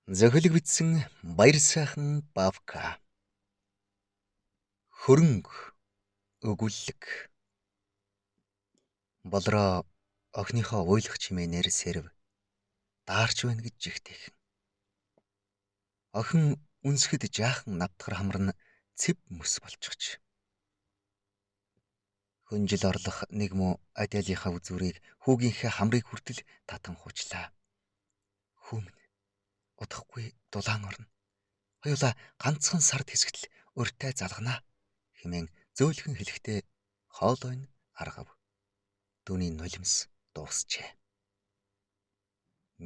Зохилог бичсэн Баярсайхан Бавка. Хөрөнгө өгүүллэг. Болроо охиныхоо уйлах чимээнээр сэрв. Даарч байна гэж жигтэйхэн. Охин үнсгэд жаахан навтгар хамарн цэв мөс болчихж. Хөнжил орлох нэг муу адиалынхаа үзүүрийг хүүгийнхээ хамрыг хүртэл татан хуучлаа. Хүмүүн удахгүй дулаан орно. Хоёулаа ганцхан сард хэсэгтэл урьтай залгана хэмээн зөөлхөн хэлэхдээ хоолой нь аргав. Түүний нулимс дуусчээ.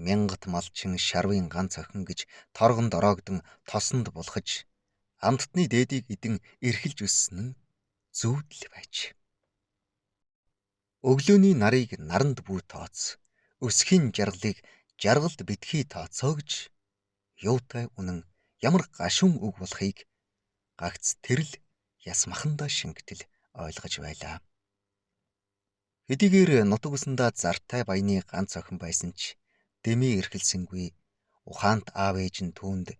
Мянгат малчин шарвын ганц охин гэж торгонд ороогдон тосонд булхаж амттны дээдийг идэн эрхэлж өссөн нь зүудл байж. Өглөөний нарыг наранд бүү тооц, өсхийн жаргалыг жаргалд битгий тооцоо гэж юутай үнэн ямар гашуун үг болохыг гагц тэрл яс махандаа шингэтэл ойлгож байлаа. Хэдийгээр нутаг усандаа зартай баяны ганц охин байсан ч дэмий эрхэлсэнгүй ухаант аав ээж нь түүнд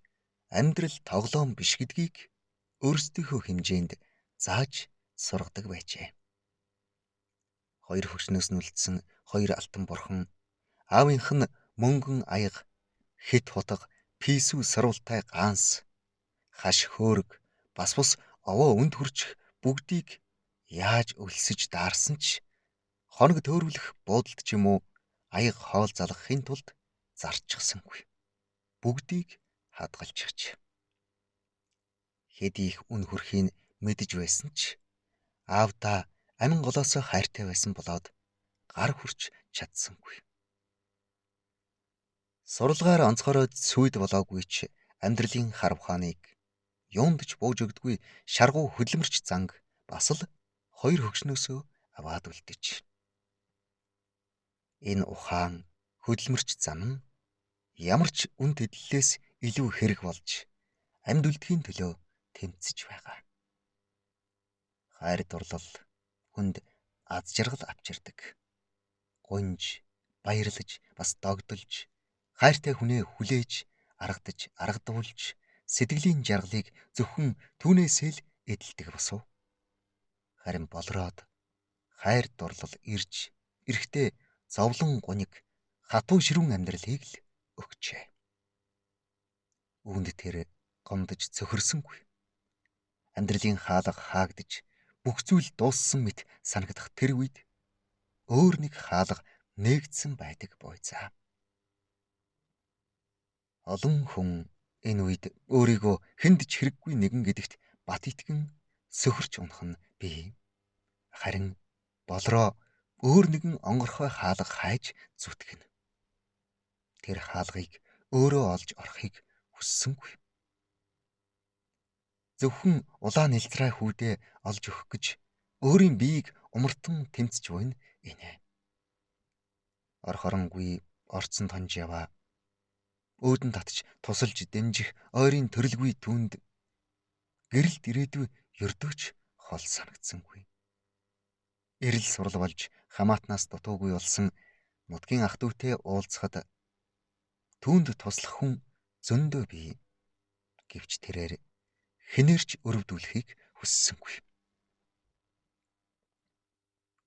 амьдрал тоглоом биш гэдгийг өөрсдийнхөө хэмжээнд зааж сургадаг байжээ. Хоёр хөгшнөөс нь үлдсэн хоёр алтан бурхан, аавынх нь мөнгөн аяга, хэт хутга, пийсүү саруултай ганс, хаш хөөрг, бас бус овоо үнд хүрчих бүгдийг яаж өлсөж даарсан ч хоног төөрвлөх буудалд ч юм уу аяга хоол залгахын тулд зарчихсангүй. Бүгдийг хадгалчихж. Хэд их үн хөрхийг мэдэж байсан ч аавдаа амин голоосоо хайртай байсан болоод гар хүрч чадсангүй. Сурлагаар онцгороо сүйд болоогүй ч амьдралын хар ухааныг юунд ч бууж өгдөггүй шаргуу хөдөлмөрч занг бас л хоёр хөгшнөөсөө аваад үлдэж. Энэ ухаан хөдөлмөрч зам нь ямар ч үн тэдлэлээс илүү хэрэг болж амьд үлдэхийн төлөө тэмцэж байгаа. Хайр дурлал хүнд аз жаргал авчирдаг. Гунж, баярлаж, бас догдолж, хайртай хүнээ хүлээж, аргадаж, аргадуулж, сэтгэлийн жаргалыг зөвхөн түүнээсээ л эдэлдэг босов. Харин болроод хайр дурлал ирж, эрэхтэй зовлон гуниг, хатуу ширүүн амьдралыг л өгчээ. Үүнд тэр гомдож цөхөрсөнгүй. Амьдралын хаалга хаагдаж, бүх зүйл дууссан мэт санагдах тэр үед өөр нэг хаалга нээгдсэн байдаг буйзаа. Олон хүн энэ үед өөрийгөө хүнд ч хэрэггүй нэгэн гэдэгт бат итгэн сөхөрч унах нь бий. Харин болроо өөр нэгэн онгорхой хаалга хайж зүтгэнэ. Тэр хаалгыг өөрөө олж орохыг хүссэнгүй. Зөвхөн улаан нэлцрай хүүдээ олж өгөх гэж өөрийн биеийг умартан тэмцэж буйна инэ. Орхоронгүй орцсон тонж яваа. Өөдөн татж тусалж дэмжих ойрын төрөлгүй түүнд гэрэлт ирээдүй ердөөч хол санагдсангүй. Эрэл сурал болж хамаатнаас дутуугүй болсон нутгийн ах дүүтэй уулзахад түүнд туслах хүн зөндөө бий. Гэвч тэрээр хэнээрч өрөвдүүлэхийг хүссэнгүй.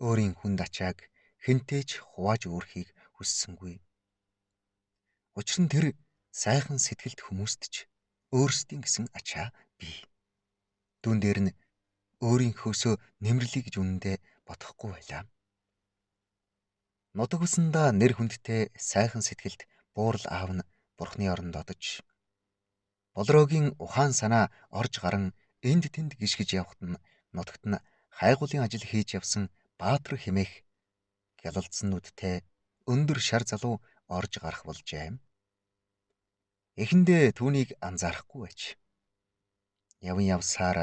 Өөрийн хүнд ачааг хэнтэй ч хувааж өөрхийг хүссэнгүй. Учир нь тэр сайхан сэтгэлд хүмүүст ч өөрсдийн гэсэн ачаа бий. Дүүн дээр нь өөрийнхөөсөө нэмэрлэе гэж үнэндээ бодохгүй байлаа. Нутаг усандаа нэр хүндтэй сайхан сэтгэлд буурал аав нь бурхны оронд одож Болроогийн ухаан санаа орж гаран энд тэнд гიშгэж явхад нь нутагт нь хайгуулын ажил хийж явсан Баатар хэмээх гялалзсан нүдтэй өндөр шар залуу орж гарах болжээ. Эхэндээ түүнийг анзаарахгүй байж. Яван явсаар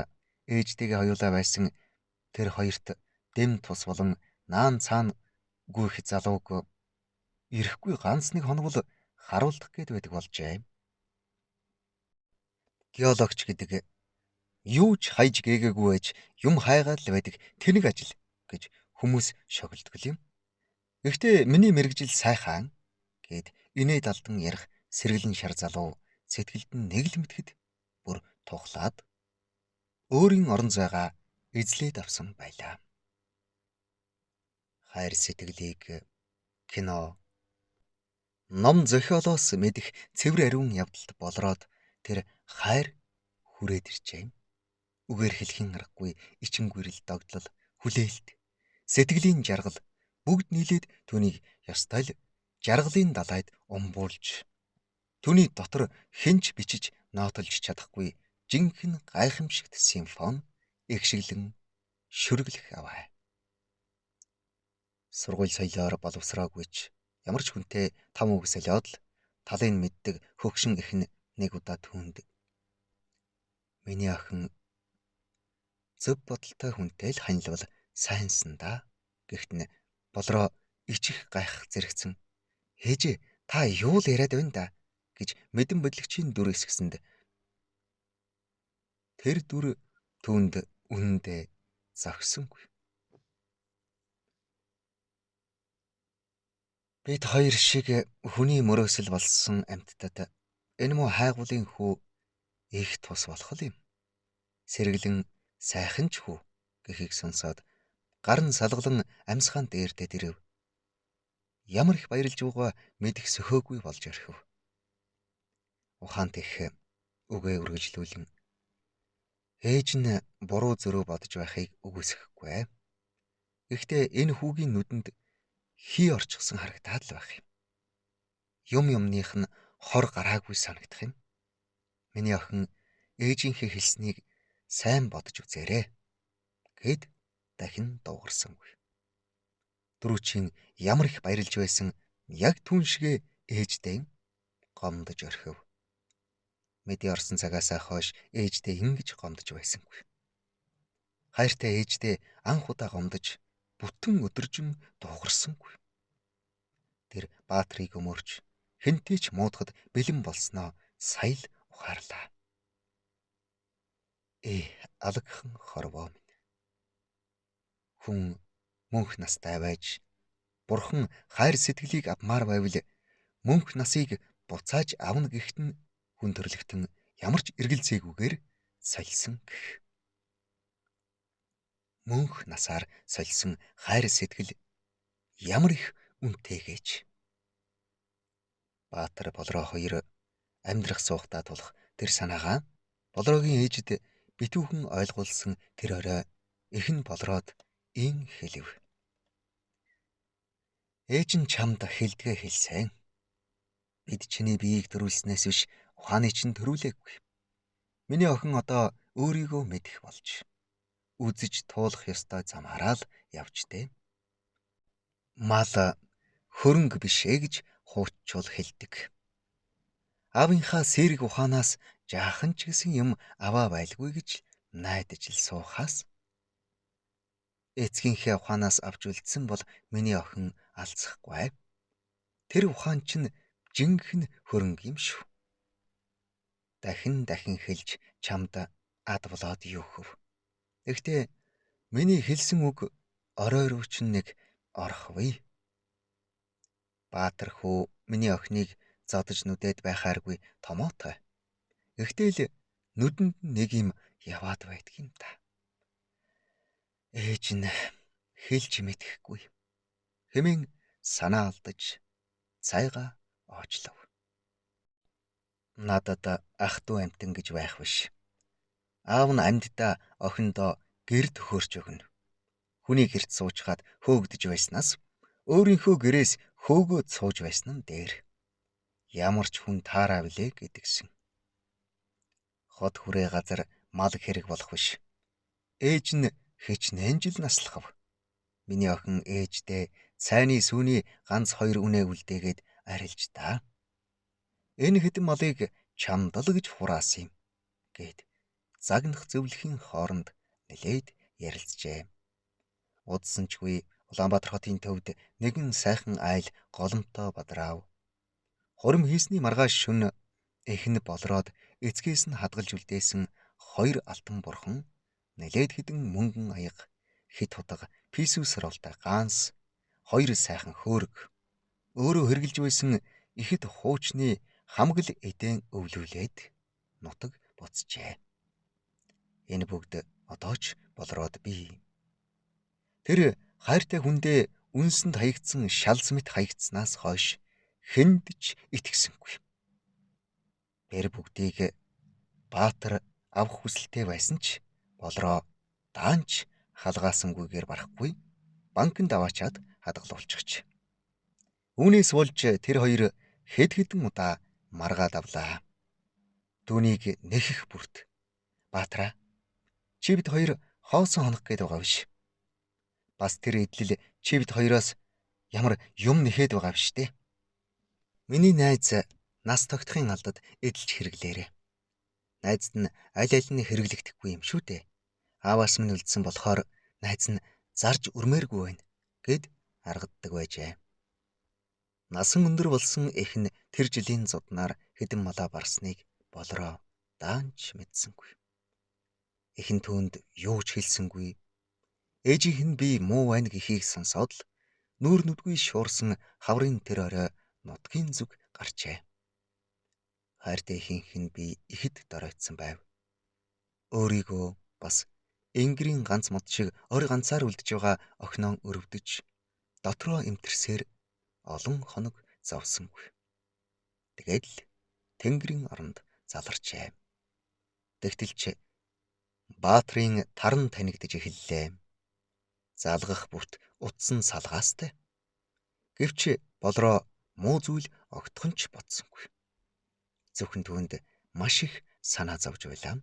ээжтэйгээ хоёулаа байсан тэр хоёрт дэм тус болон наан цаана гүйх залууг ирэхгүй ганц нэг хоног л харуулдах гээд байдаг болжээ. Геологч гэдэг юу ч хайж гээгээгүй байж юм хайгаад л байдаг тэнэг ажил гэж хүмүүс шогддог юм. Гэхдээ миний мэргэжил сайхан гэд инээд алдан ярих сэргэлэн шар залуу Сэтгэлд нь нэг л мэтгэд бүр тухлаад өөрийн орон зайгаа эзлээд авсан байлаа. Хайр сэтгэлийг кино, ном зохиолоос мэдэх цэвэр ариун явдалд болроод тэр хайр хүрээд иржээ. Үгээр хэлхийн аргагүй ичин гүрэл догдлол, хүлээлт, сэтгэлийн жаргал бүгд нийлээд түүнийг ёстой л жаргалын далайд умбуулж түүний дотор хэн ч бичиж ноотолж чадахгүй жинхэнэ гайхамшигт симфони эгшиглэн шүрглэх аваа. Сургууль соёлоор боловсроогүй ч ямар ч хүнтэй там үг солиод л талыг мэддэг хөгшин эх нь нэг удаа түүнд миний охин зөв бодолтой хүнтэй л ханилвал сайнсан да гэхт нь Болроо ичих гайхах зэрэгцэн ээжээ та юу л яриад байна да гэж мэдэн бодлогчийн дүр эсгэсэнд тэр дүр түүнд үнэндээ зохисонгүй. Бид хоёр шиг хүний мөрөөсөл болсон амьтдад энэ муу хайгуулын хүү их тус болох юм. Сэргэлэн сайхан ч хүү гэхийг сонсоод гар нь салгалан амьсгаан дээрдээд ирэв. Ямар их баярлж байгаа мэдэх сөхөөгүй болж орхив. Ухаант их үгээ үргэлжлүүлэн ээж нь буруу зөрөө бодож байхыг үгүйсгэхгүй. Гэхдээ энэ хүүгийн нүдэнд хий орчихсон харагдаад л байх юм. Юм юмных нь хор гараагүй санагдах юм. Миний охин ээжийнхээ хэлснийг сайн бодож үзээрэй гэд дахин дуугарсангүй. Дөрүүчийн ямар их баярлж байсан яг түн шигэ ээжтэй гомдож орхив. Мэдээ орсон цагаасаа хойш ээжтэй ингэж гомдож байсангүй. Хайртай ээжтэй анх удаа гомдож бүтэн өдөржин дуугарсангүй. Тэр Баатрыг өмөрч хэнтэй ч муудахад бэлэн болсноо сая л ухаарлаа. Алагхан хорвоо минь. Хүн мөнх настай байж бурхан хайр сэтгэлийг авмаар байвал мөнх насыг буцааж авна гэхэд нь хүн төрлөختөн ямар ч эргэлзээгүйгээр сольсон гэх. Мөнх насаар сольсон хайр сэтгэл ямар их үнэтэй гэж. Баатар Болроо хоёр амьдрах суухдаа тулах тэр санаагаа Болроогийн ээжид битүүхэн ойлгуулсан тэр орой эх нь Болроод ин хэлэв. Ээж нь чамд хэлдгээ хэлсэн. Бид чиний биеийг төрүүлснээс биш ухааны чинь төрүүлээгүй. Миний охин одоо өөрийгөө мэдэх болж үзэж туулах ёстой замаараа л явжтэй. Мал хөрөнгө биш ээ гэж хууччул хэлдэг. Аавынхаа сэрэг ухаанаас жаахан ч гэсэн юм аваа байлгүй гэж найдаж л суухаас эцгийнхээ ухаанаас авч үлдсэн бол миний охин алцахгүй. Тэр ухаан чинь жинхэнэ хөрөнгө юм шүү. Дахин дахин хэлж чамд ад болоод юу хөв. Гэхдээ миний хэлсэн үг орой руу чинь нэг орохвээ. Баатар хүү миний охиныг зодож нүдээд байхааргүй томоотой. Гэхдээ л нүдэнд нэг юм яваад байдаг юм та. Ээж нь хэлж мэдэхгүй. Хэмээн санаа алдаж цайгаа оочлов. Надад ах トゥ амьтан гэж байх биш. Аав нь амьддаа охиндоо гэр төхөөрч өгнө. Хүний гэрт суучхаад хөөгдөж байснаас өөрийнхөө гэрээс хөөгөөд сууж байсан нь дээр. Ямар ч хүн таараа билээ гэдгсэн. Хот хүрээ газар мал хэрэг болох биш. Ээж нь хичнээн жил наслахав. Миний охин ээждээ цайны сүүний ганц хоёр үнэ үлдээгээд арилж та. Энэ хэдэн малыг чамд л гэж хураасан юм гэд загнах зөвлөхийн хооронд нэлээд ярилцжээ. Удсан чгүй Улаанбаатар хотын төвд нэгэн сайхан айл голомтоо бадрав. Хурим хийсний маргааш шөнө эх нь Болроод эцгээс нь хадгалж үлдээсэн хоёр алтан бурхан нэлээд хэдэн мөнгөн аяга хит хутга писүү соролтой ганс хоёр сайхан хөөрг өөрөө хэрглэж байсан ихэд хуучны хамаг л эдэн өвлүүлээд нутаг буцжээ. Энэ бүгд одоо ч Болроод бий. Тэр хайртай хүндээ үнсэнд хаягдсан шалз мэт хаягдсанаас хойш хэнд ч итгэсэнгүй. Тэр бүгдийг Баатар авах хүсэлтэй байсан ч Болроо даанч халгаасангүйгээр барахгүй банкнд аваачаад хадгалуулчихж. Үүнээс болж тэр хоёр хэд хэдэн удаа маргаад авлаа. Түүнийг нэхэх бүрт Баатараа, чи бид хоёр хоосон хонох гээд байгаа биш. Бас тэр эдлэл чи бид хоёроос ямар юм нэхэд байгаа биш те. Миний найз нас тогтхын алдад эдэлж хэрэглээрэ. Найзд нь аль аль нь хэрэглэгдэхгүй юм шүү дээ. Ааваас минь үлдсэн болохоор найз нь зарж үрмээргүй байна гэд аргаддаг байжээ. Насан өндөр болсон эх нь тэр жилийн зуднаар хэдэн малаа барсныг Болроо даанч мэдсэнгүй. Эх нь түүнд юу ч хэлсэнгүй. Ээжийнх нь би муу байна гэхийг сонсоод л нүүр нүдгүй шуурсан хаврын тэр орой нутгийн зүг гарчээ. Хайртай ихийнх нь би ихэд доройтсон байв. Өөрийгөө бас энгэрийн ганц мод шиг ор ганцаар үлдэж байгаа охиноо өрөвдөж дотроо эмтэрсээр олон хоног зовсонгүй. Тэгээд л тэнгэрийн оронд заларчээ. Тэгтэл ч Баатрын таран танигдаж эхэллээ. Залгах бүрт утсан салгаастай. Гэвч Болроо муу зүйл огтхон ч бодсонгүй. Зөвхөн түүнд маш их санаа зовж байлаа.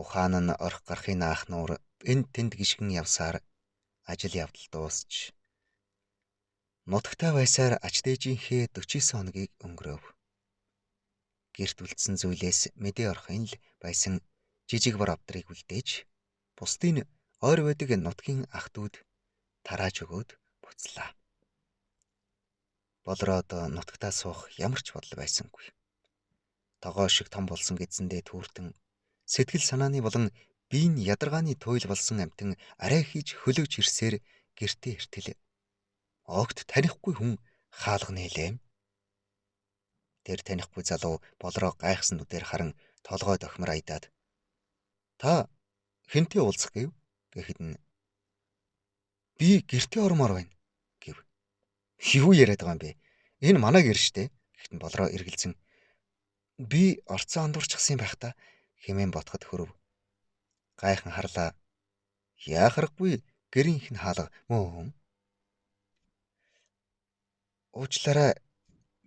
Ухаан нь орох гарахын аах нуур энд тэнд гიშгэн явсаар ажил явдал дуусч нутагтай байсаар ач дээжийнхээ 49 хоногийг өнгөрөөв. Гэрт үлдсэн зүйлээс мэдээ орохын л байсан жижиг бор авдрыг үлдээж бусдын ойр байдаг нутгийн ах дүүд тарааж өгөөд буцлаа. Болроод нутагтаа суух ямар ч бодол байсангүй. Тогоо шиг том болсон гэдсэндээ түүртэн сэтгэл санааны болон биеийн ядаргааны туйл болсон амтан арай хийж хөлөгж ирсээр гэртээ эртэл огт танихгүй хүн хаалга нээлээ. Тэр танихгүй залуу Болроо гайхсан нүдээр харан толгой дохимор айдаад та хэнтэй уулзах гэв гэхэд нь би гэртээ ормоор байна гэв. Юу яриад байгаа юм бэ? Энэ манай гэр штэ гэхэд нь Болроо эргэлзэн би орцсон андуурчихсан байх та хэмээн ботход хөрөв. Гайхан харлаа. Яахаргагүй гэрийнх нь хаалга мөн. Уучлаарай,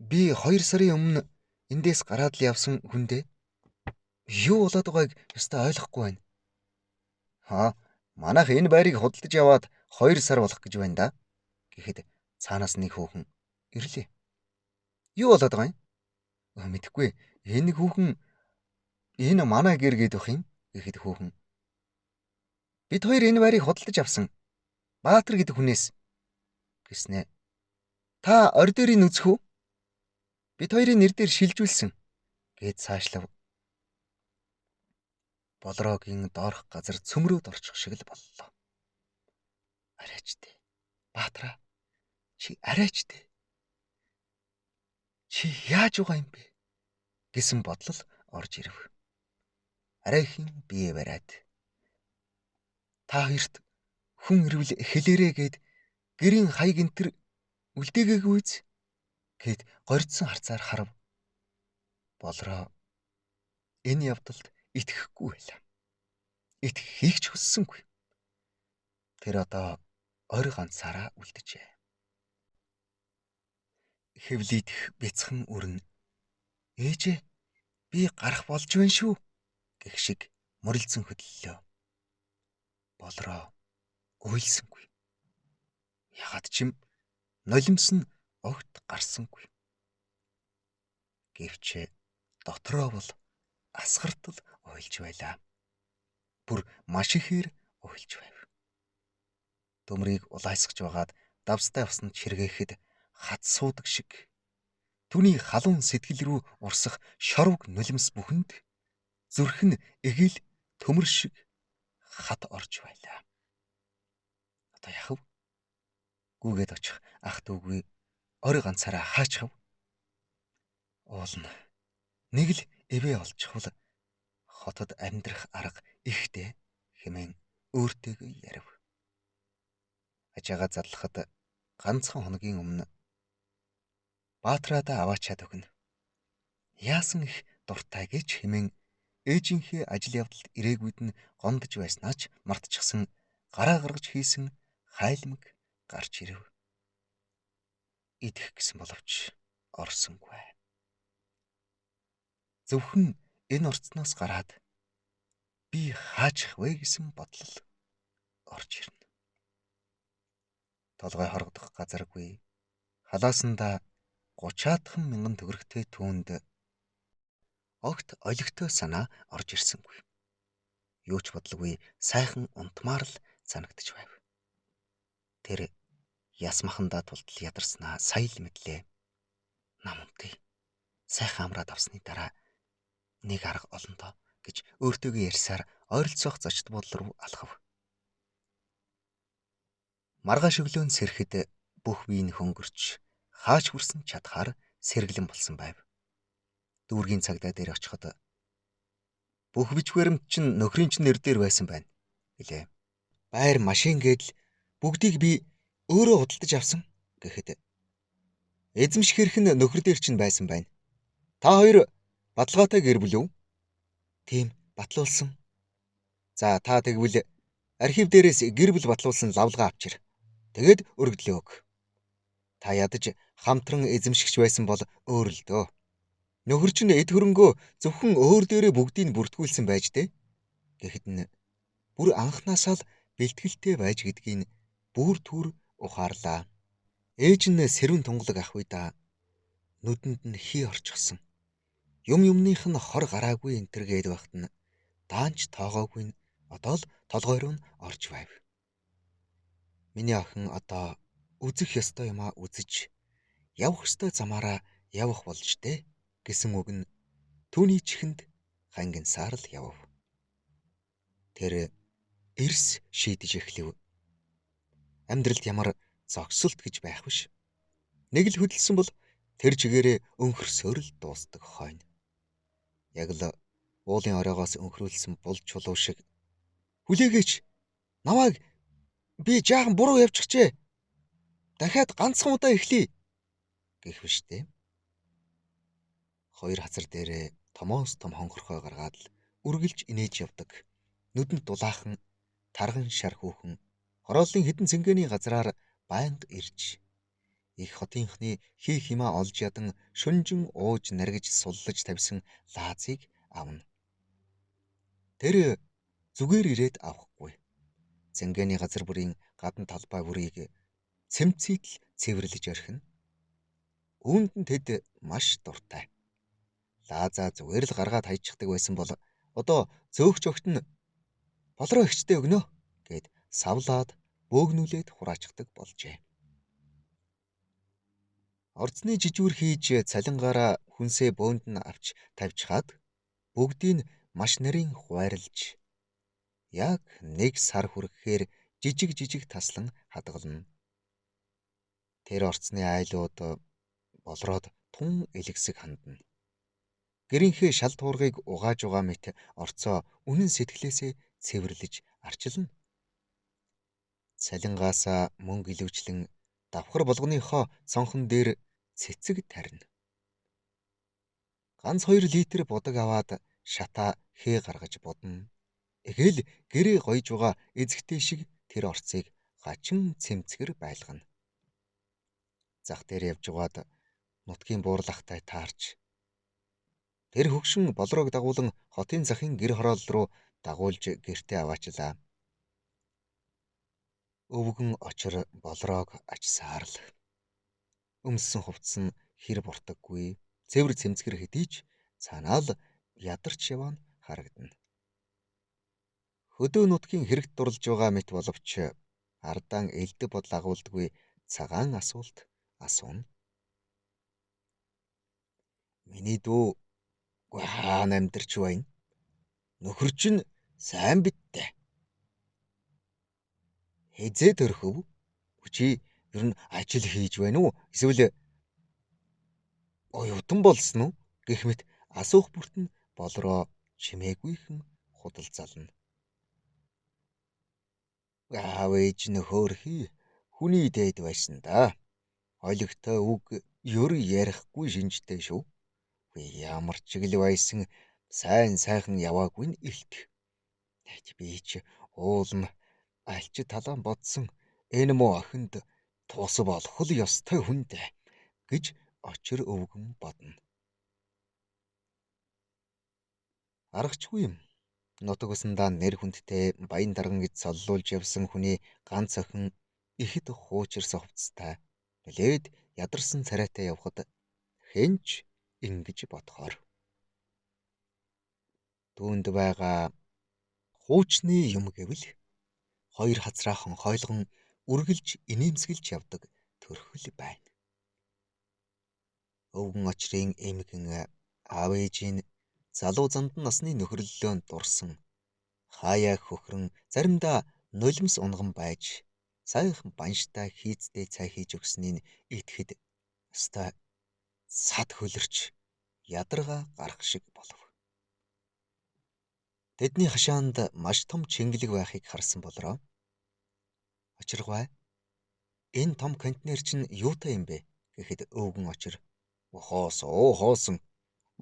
би 2 сарын өмнө эндээс гараад л явсан хүндээ. Юу болоод байгааг ёстой ойлгохгүй байна. Хаа, манайх энэ байрыг худалдаж яваад 2 сар болох гэж байна да гэхэд цаанаас нэг хүүхэн ирлээ. Юу болоод байгаа юм? Мэдэхгүй. Энэ нэг хүүхэн энэ манай гэр гээд байх юм гэхэд хүүхэн бид хоёр энэ байрыг худалдаж авсан. Баатар гэдэг хүнээс гэснэ. Та орь дээрийг үзэх үү? Бид хоёрын нэр дээр шилжүүлсэн гэд цаашлав. Болроогийн доорх газар цөмрөөд орчих шиг л боллоо. Арайч дээ. Баатраа, чи арайч дээ. Чи яаж байгаа юм бэ гэсэн бодлол орж ирэв. Арайхийн бие бариад та хоёрт хүн ирвэл хэлээрээ гэд гэрийн хаяг энтер үлдээгээгүй үз гэд горьдсон харцаар харав. Болроо энэ явдалд итгэхгүй байлаа. Итгэхийг ч хүссэнгүй. Тэр одоо орь ганцаараа үлджээ. Хэвлийдэх бяцхан өрн ээжээ би гарах болж байна шүү гэх шиг морилцсон хөдлөлөө. Болроо уйлсангүй. Ягаад ч юм нулимс нь огт гарсангүй. Гэвч дотроо бол асгартал уйлж байлаа. Бүр маш ихээр уйлж байв. Төмрийг улайсгаж байгаад давстай усанд чиргээхэд хат суудаг шиг түүний халуун сэтгэл рүү урсах шорвог нулимс бүхэнд зүрх нь эгэл төмөр шиг хат орж байлаа. Одоо яах вэ? Гүгээд очих ах дүүгүй орой ганцаараа хаачих вэ? Уулна. Нэг л эвээ олчихвол хотод амьдрах арга ихтэй хэмээн өөртөөгөө ярив. Ажаагаа задлахад ганцхан хоногийн өмнө Баатраадаа аваачаад өгнө. Яасан их дуртай гэж хэмээн ээжийнхээ ажил явдалд ирээгүйд нь гондож байснаа ч мартчихсан гараа гаргаж хийсэн хайлмаг гарч ирэв. Идэх гэсэн боловч орсонгүй. Зөвхөн энэ орцноос гараад би хаачих вэ гэсэн бодлол орж ирнэ. Толгой хоргодох газаргүй. Халаасандаа 30-аад мянган төгрөгтэй түүнд огт олигтой санаа орж ирсэнгүй. Юу ч бодлогогүй сайхан унтмаар л санагдаж байв. Тэр яс махандаа тултал ядарснаа сая л мэдлээ. Нам унтъя. Сайхан амраад авсны дараа нэг арга олно доо гэж өөртөөгөө ярьсаар ойролцоох зочд буудлын руу алхав. Маргааш өглөө нь сэрэхэд бүх бие нь хөнгөрч хаач хүрсэн чадхаар сэргэлэн болсон байв. Дүүргийн цагдаа дээр очиход бүх бичвэрэмт чинь нөхрийн чинь нэр дээр байсан байна гэлээ. Байр машин гэдэл бүгдийг би өөрөө худалдаж авсан гэхэд эзэмших эрх нь нөхөр дээр чинь байсан байна. Та хоёр баталгаатай гэр бүл үү? Тийм, батлуулсан. За та тэгвэл архив дээрээс гэр бүл батлуулсан лавлгаа авчир. Тэгээд өргөдлөө өг. Та ядаж хамтран эзэмшигч байсан бол өөр л дөө. Нөхөр чинь эд хөрөнгөө зөвхөн өөр дээрээ бүгдийг бүртгүүлсэн байж дээ. Гэхэд нь бүр анхнаасаа л бэлтгэлтэй байж гэдгийг бүр түр ухаарлаа. Ээж нь сэрүүн тунгалаг ах үедээ нүдэнд нь хий орчихсон. Юм юмных нь хор гараагүй энтер гээд байхад нь даанч тоогоогүй нь одоо л толгой руу нь орж байв. Миний охин одоо үзэх ёстой юмаа үзэж явах ёстой замаараа явах болж дээ гэсэн үг нь түүний чихэнд хангинсаар л явв. Тэр эрс шийдэж эхлэв. Амьдралд ямар зогсолт гэж байх биш. Нэг л хөдөлсөн бол тэр чигээрээ өнхөрсөөр л дуустдаг хойно. Яг л уулын оройгоос өнхрүүлсэн бул чулуу шиг хүлээгээч. Намайг би жаахан буруу явчихжээ. Дахиад ганцхан удаа эхлэе гэх биш дээ. Хоёр хазар дээрээ томоос том хонхорхой гаргаад л үргэлж инээж явдаг. Нүдэнд дулаахан тарган шар хүүхэн хорооллын хэдэн цэнгэний газраар байнга ирж их хотынхны хийх юмаа олж ядан шүнжин ууж наргиж суллаж тавьсан лаазыг авна. Тэр зүгээр ирээд авахгүй. Цэнгэний газар бүрийн гадна талбай бүрийг цэмцийтэл цэвэрлэж орхино. Үүнд нь тэд маш дуртай. Лаазаа зүгээр л гаргаад хайчихдаг байсан бол одоо зөөгч огт нь болроо ихчтэй өгнө гэд савлаад бөөгнүүлээд хураачдаг болжээ. Орцны жижүүр хийж цалингаараа хүнсээ бөөнд нь авч тавьчихад бүгдийг маш нарийн хуваарилж яг нэг сар хүрэхээр жижиг жижиг таслан хадгална. Тэр орцны айлууд болроод тун элэгсэг хандна. Гэрийнхээ шал туургыг угааж угаа мэт орцоо үнэн сэтгэлээсээ цэвэрлэж арчилна. Цалингаасаа мөнгө илүүчлэн давхар болгоныхоо цонхон дээр цэцэг тарина. Ганц 2 литр будаг аваад шатаа хээ гаргаж будна. Тэгэл гэрээ гоёж байгаа эзэгтэй шиг тэр орцыг хачин цэмцгэр байлгана. Зах дээр явж байгаад нутгийн буурлахтай таарч тэр хөгшин болроог дагуулan хотын захын гэр хороол руу дагуулж гэртээ аваачлаа. Өвгөн очир болроог ачсаар л өмссөн хувцас нь хэр буртаггүй цэвэр цэмцгэр хэдий ч цаанаа л ядарч яваа нь харагдана. Хөдөө нутгийн хэрэгт дурлж байгаа мэт боловч ардаан элдв бодол агуулдаггүй цагаан асуулт асууна. Миний дүү хаана амьдарч байна? Нөхөр чинь сайн биттэй. Хэзээ төрөхөв? Чи ер нь ажил хийж байна уу? Эсвэл Оюутан болсон уу гэх мэт асуух бүрт нь Болроо чимээгүйхэн худал зална. Аав ээж нь хөөрхий хүний дээд байсан да. Олигтой үг ер ярихгүй шинжтэй шүү. Ямар ч чиглэл байсан сайн сайхан яваагүй нь илт. Би ч уулм альч талаан бодсон энэ муу охинд тус болох л ёстой хүндэ гэж очир өвгөн бодно. Аргачгүй юм. Нутаг усандаа нэр хүндтэй баян дарган гэж соллуулж явсан хүний ганц охин ихэд хуучирсан хувцастай нэлээд ядарсан царайтай явхад хэн ч ингэж бодохоор. Түүнд байгаа хуучны юм гэвэл хоёр хазраахан хойлгон үргэлж инээмсэглэж явдаг төрхөл байна. Өвгөн очрын эмгэн аав ээжийн залуу зандан насны нөхөрлөлөөнд дурсан хаяа хөхрөн заримдаа нулимс унган байж сайхан банштай хийцтэй цай хийж өгснийг итгэхэд ёстой сад хөлөрч ядаргаа гарах шиг болов. Тэдний хашаанд маш том чингэлэг байхыг харсан Болроо. Очиргой, энэ том контейнер чинь юутай юм бэ гэхэд өвгөн очир. Хоосон.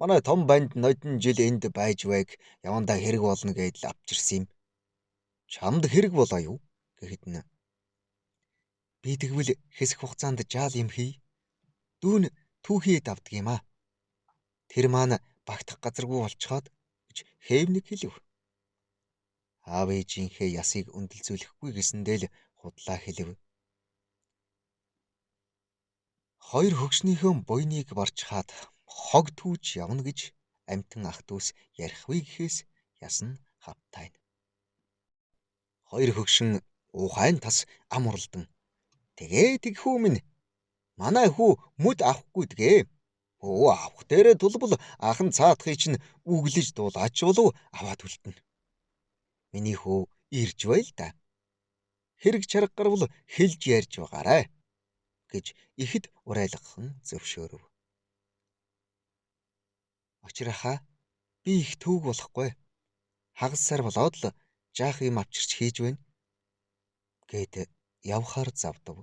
Манай том банд нодон жил энд байж байг явандаа хэрэг болно гэдэл авчирсан юм. Чамд хэрэг болоо юу гэхэд нь. Би тэгвэл хэсэг хугацаанд жаал юм хий. Дүүн түүхий давдаг юм аа. Тэр маань багтах газаргүй болцоход гэж хээвник хэлв. Аав ээжийнхээ ясыг өндөлзүүлэхгүй гэсэндээ л худлаа хэлв. Хоёр хөгшнийхөө буйныг барж хаад хог түүж явна гэж амьтан ах дүүс ярихгүй гэхээс ясан хавтайна. Хоёр хөгшин ухаан тас ам уралдан. Тэгээ тэгхүү минь манай хүү мүд авахгүй дгээ. Өө авах дээрээ тулбал ах нь цаадахыг чинь үглэж дуулаач болов аваад үлдэнэ. Миний хүү ирж бай л да. Хэрэг чарга гарвал хэлж ярьж байгаарай гэж ихэд урайлгахан зөвшөөрөв. Очрахаа би их түүг болохгүй. Хагас сар болоод л жаах юм авчирч хийж байна гэд явхаар завдав.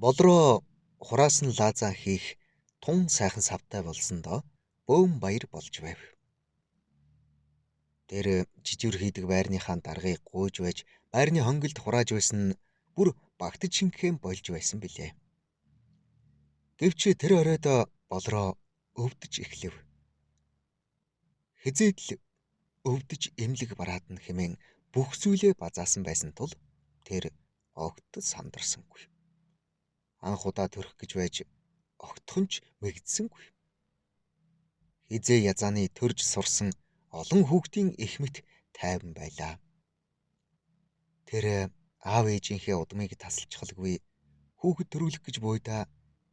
Болроо хураасан лаазаа хийх тун сайхан савтай болсондоо бөөн баяр болж байв. Тэр жижигэр хийдэг байрныхаа даргыг гуйж байж байрны хонголд хурааж байсан нь бүр багтаж шингэхэн болж байсан билээ. Гэвч тэр оройд Болроо өвдөж эхлэв. Хэзээд л өвдөж эмнэлэг бараадна хэмээн бүх зүйлээ базаасан байсан тул тэр огт сандарсангүй. Анх удаа төрөх гэж байж огтхон ч мэгдсэнгүй. Хизээ язааны төрж сурсан олон хүүхдийн эх мэт тайван байлаа. Тэр аав ээжийнхээ удмыг тасалчихалгүй хүүхэд төрүүлэх гэж буйдаа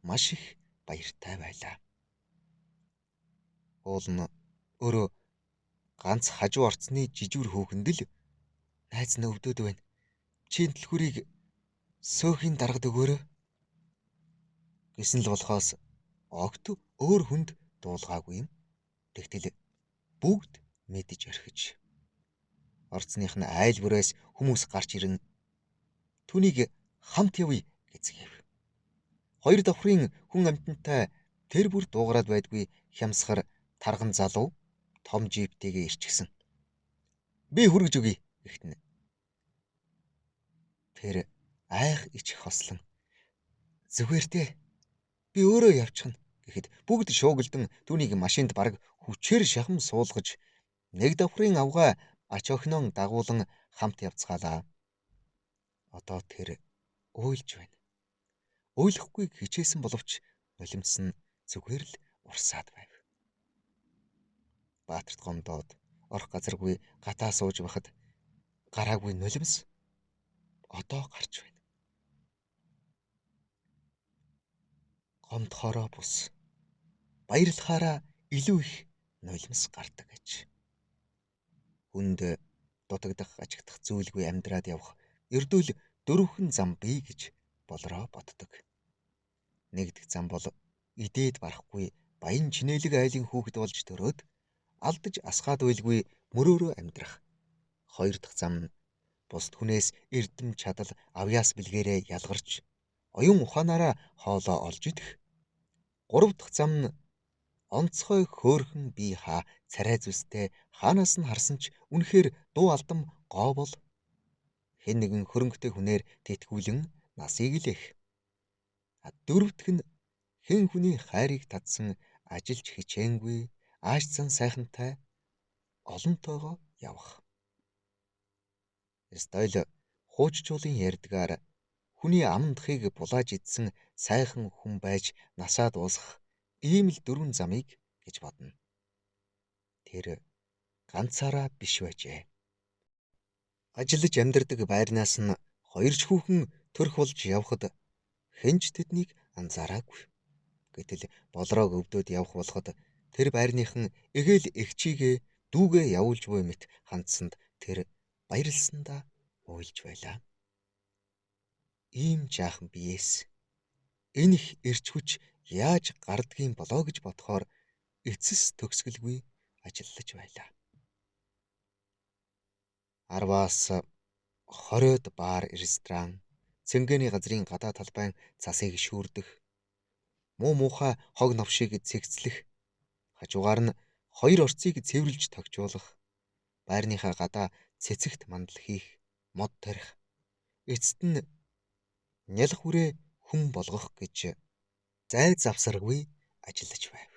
маш их баяртай байлаа. Уул нь өөрөө ганц хажуу орцны жижүүр хүүхэнд л найз нь өвдөд байна. Чи түлхүүрийг сөөхийн даргад өгөөрэй гэсэн л болохоос огт өөр хүнд дуулгаагүй юм. Тэгтэл бүгд мэдэж орхиж. Орцных нь айл бүрээс хүмүүс гарч ирэн түүнийг хамт явъя гэцгээв. Хоёр давхрын хүн амьтантай тэр бүр дуугараад байдгүй хямсгар тарган залуу том джиптэйгээ ирчихсэн. Би хүргэж өгье гэхтэн. Тэр айх ичих хослон зүгээр дээ. Би өөрөө явчихна гэхэд бүгд шуугилдан түүнийг машинд бараг хүчээр шахам суулгаж нэг давхрын авгай ач охиноо дагуулan хамт явцгаалаа. Одоо тэр уйлж байна. Уйлахгүй хичээсэн боловч нулимс нь зүгээр л урсаад байв. Баатарт гомдоод орох газаргүй гатаа сууж байхад гараагүй нулимс одоо гарч байна. Гомдохороо бус баярлахаараа илүү их нулимс гардаг гэж. Хүнд дутагдах ажигдах зүйлгүй амьдраад явах ердөөл дөрвөн зам бий гэж Болроо боддог. Нэгдэх зам бол идээд барахгүй баян чинээлэг айлын хүүхэд болж төрөөд алдаж асгаад байлгүй мөрөөрөө амьдрах. Хоёр дахь зам нь бусд хүнээс эрдэм чадал авьяас бэлгээрээ ялгарч оюун ухаанаараа хоолоо олж идэх. Гурав дахь зам нь онцгой хөөрхөн бие хаа царай зүстэй хаанаас нь харсан ч үнэхээр дуу алдам гоо бол хэн нэгэн хөрөнгөтэй хүнээр тэтгүүлэн насыг илээх. Дөрөв дэх нь хэн хүний хайрыг татсан ажилч хичээнгүй ааш цан сайхантай олонтойгоо явах. Стойл хууччуулын ярьдгаар хүний амандахыг булааж идсэн сайхан хүн байж насаа дуусгах ийм л дөрвөн замыг гэж бодно. Тэр ганцаараа биш байжээ. Ажиллаж амьдардаг байрнаас нь хоёр ч хүүхэн төрх болж явхад хэн ч тэднийг анзаараагүй. Гэтэл болроог өвдөд явах болоход тэр байрныхан эгээл эгчийгээ дүүгээ явуулж буй мэт хандсанд тэр баярлсандаа уйлж байлаа. Ийм жаахан биеэс энэ их эрч хүч яаж гардгийн болоо гэж бодохоор эцэс төгсгөлгүй ажиллаж байлаа. 10-аас 20-од бар ресторан, цэнгэний газрын гадаа талбайн цасыг шүүрдэх, муу муухай хог новшийг цэгцлэх, хажуугаар нь хоёр орцыг цэвэрлж тогтжуулах, байрныхаа гадаа цэцэгт мандал хийх, мод тарих, эцэст нь нялх үрээ хүн болгох гэж зай завсаргүй ажиллаж байв.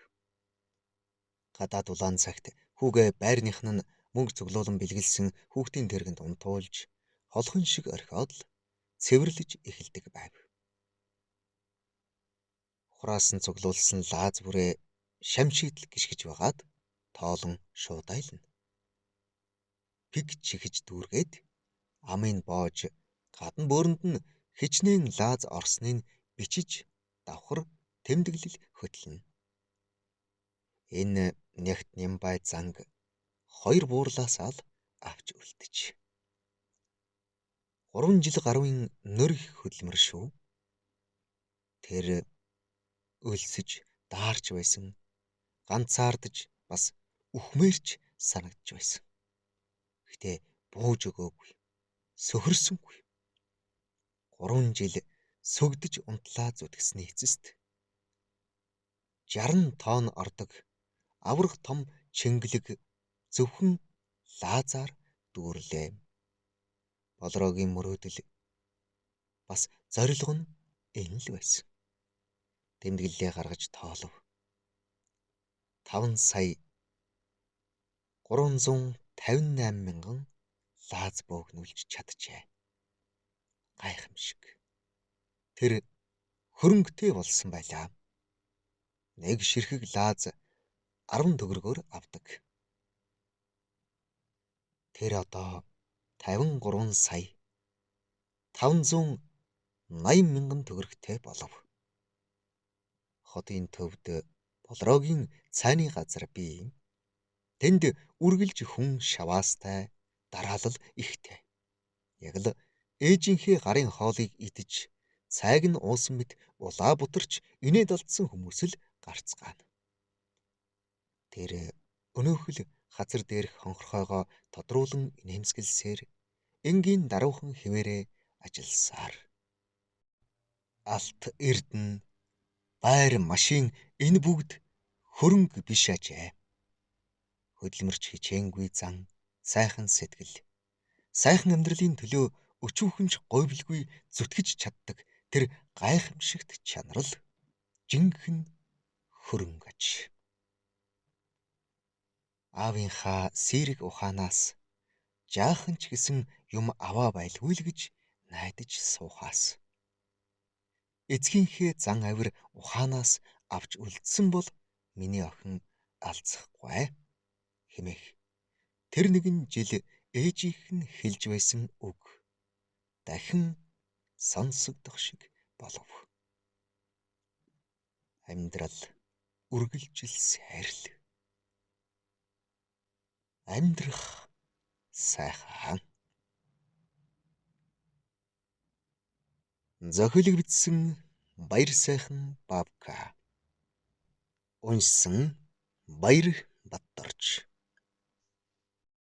Гадаад улаан цагт хүүгээ байрных нь мөнгө цуглуулан бэлгэлсэн хүүхдийн тэргэнд унтуулж холхон шиг орхиод л цэвэрлэж эхэлдэг байв. Хураасан цуглуулсан лааз бүрээ шамшидл гიშгэж байгаад тоолон шуудайлна. Пиг чихэж дүүргээд амын боож гадна бөөрөнд нь хичнээн лааз орсныг бичиж давхар тэмдэглэл хөтлөнө. Энэ нягт нямбай занг хоёр буурлаас ал авч үлдэж. 3 жил гаруйн нөр их хөдөлмөр шүү. Тэр өлсөж даарч байсан, ганцаардаж бас үхмээрч санагдж байсан. Гэхдээ бууж өгөөгүй, сөхөрсөнгүй. 3 жил сүгдэж унтлаа зүтгсэний эцэст 60 тонн ордог аврах том чингэлэг зөвхөн лаазаар дүүрлээ. Болроогийн мөрөөдөл бас зорилго нь энэ л байсан. Тэмдэглэлээ гаргаж тоолов. 5 сая 358 мянган лааз бөөгнүүлж чаджээ. Гайхамшиг. Тэр хөрөнгөтэй болсон байлаа. Нэг ширхэг лааз 10 төгрөгөөр авдаг. Тэр одоо 53 сая 580 мянган төгрөгтэй болов. Хотын төвд Болроогийн цайны газар бий. Тэнд үргэлж хүн шаваастай, дараалал ихтэй. Яг л ээжийнхээ гарын хоолыг идэж, цайг нь уусан мэт улаа бутарч инээд алдсан хүмүүс л гарцгаана. Тэр өнөөхөл хазар дээрх хонхорхойгоо тодруулан инээмсэглсээр энгийн даруухан хിവэрээ ажилласаар. Алт эрдэнэ байр машин энэ бүгд хөрөнгө биш ажээ. Хөдөлмөрч хичээнгүй зан, сайхан сэтгэл, сайхан амьдралын төлөө өчүүхэн ч говьлгүй зүтгэж чаддаг тэр гайхамшигт чанар л жинхэнэ хөрөнгө аж. Аавынхаа сэрэг ухаанаас жаахан ч гэсэн юм аваа байлгүй л гэж найдаж суухаас. Эцгийнхээ зан авир ухаанаас авч үлдсэн бол миний охин алцахгүй хэмээх. Тэр нэгэн жил ээжийнх нь хэлж байсан үг дахин сонсогдох шиг болов. Амьдрал үргэлжилсээр л. Амьдрах сайхан. Зохиолыг бичсэн Баяр сайхан Бабка. Уншсан Баяр Батдорж.